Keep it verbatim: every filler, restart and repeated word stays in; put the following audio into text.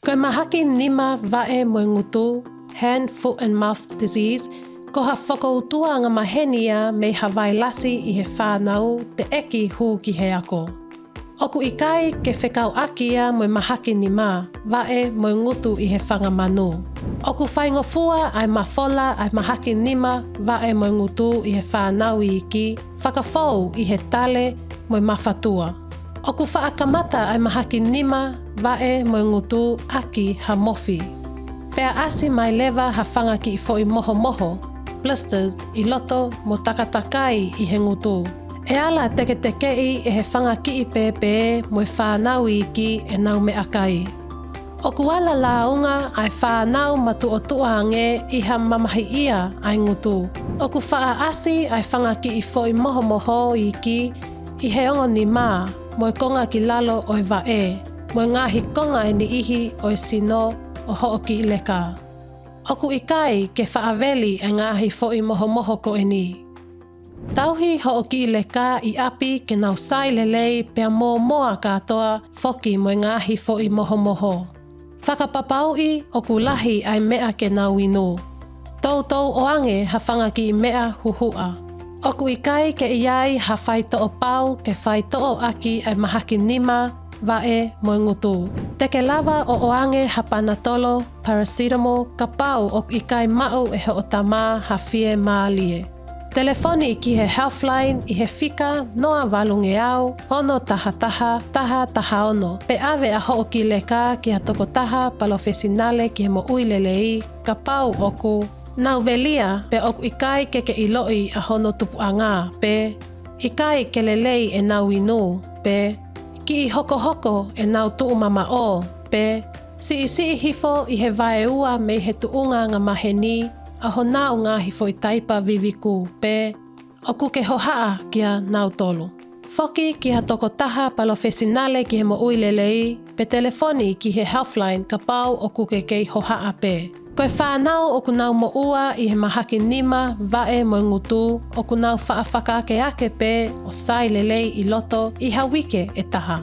Ko e mahaki nima, vaʻe mo e ngutu, hand, foot and mouth disease, ko ha fokoutua angamaheni ia mei ha vailasi ʻi he fānau teʻeki hū ki he ako. ʻOku ʻikai ke fekauʻaki ia mo e mahaki nima, vaʻe mo e ngutu ʻi he fanga manu. ʻOku faingofua ʻa e mafola ʻa e mahaki nima, vaʻe mo e ngutu ʻi he fānau iiki, fakafou ʻi he tale mo e mafatua. ʻOku faʻa kamata ʻa e mahaki nima, vaʻe mo e ngutu ʻaki ha mofi. Pea ʻasi mai leva ha fanga kiʻi foʻi mohomoho, blisters, ʻi loto mo takatakai ʻi he ngutu. ʻE ala teketekeʻi ʻe he fanga kiʻi pēpē mo e fānau iiki ʻenau meʻakai. ʻOku ala lāunga ʻa e fānau matuʻotuʻa ange ʻi ha mamahiʻia ʻa e ngutu. ʻOku faʻa ʻasi ʻa e fanga kiʻi foʻi mohomoho iiki ʻi he ongo nima mo e konga ki lalo ʻo e vaʻe, mo e ngaahi konga ʻe niʻihi ʻo e sino ʻo hoʻo kiʻi leka. ʻOku ʻikai ke faʻa veli ʻa e ngaahi foʻi mohomoho ko eni. Tauhi hoʻo kiʻi leka ʻi ʻapi ke nau sai lelei pea mōmoa kātoa foki mo e ngaahi foʻi mohomoho. Fakapapauʻi ʻoku lahi ʻa e meʻa ke nau inu. Toutou ʻoange ha fanga kiʻi meʻa huhuʻa. ʻOku ʻikai ke ʻi ai ha faitoʻo pau ke faitoʻo ʻaki ʻa e mahaki nima, vaʻe mo e ngutu. Te ke lava ʻo ʻoange ha panatolo, paracetamol, kapau ʻoku ʻikai maʻu ʻe hoʻo tama ha fiemālie. Telefoni ki he Healthline ʻi he fika noa valungeau, ono taha taha, taha taha ono, pe ʻave ʻa hoʻo kiʻi leka ki ha tokotaha palofesinale ki he moʻui lelei, kapau ʻoku nau velia pe ʻoku ʻikai ke ke ʻiloʻi ʻa hono tupuʻanga, pe ʻikai ke lelei ʻenau inu, pe kiʻi hokohoko ʻenau tuʻumamaʻo, pe siʻisiʻi hifo ʻi he vaeua mei he tuʻunga angamaheni ʻa honau ngaahi foʻi taipa viviku, pe ʻoku ke hohaʻa kia nautolu. Foki ki ha tokotaha palofesinale ki he moʻui lelei, pe telefoni ki he Healthline kapau ʻoku ke kei hohaʻa pē. Ko e fānau ʻoku nau moʻua ʻi he mahaki nima, vaʻe mo e ngutu, ʻoku nau faʻa fakaakeake pē ʻo sai lelei ʻi loto ʻi ha uike ʻe taha.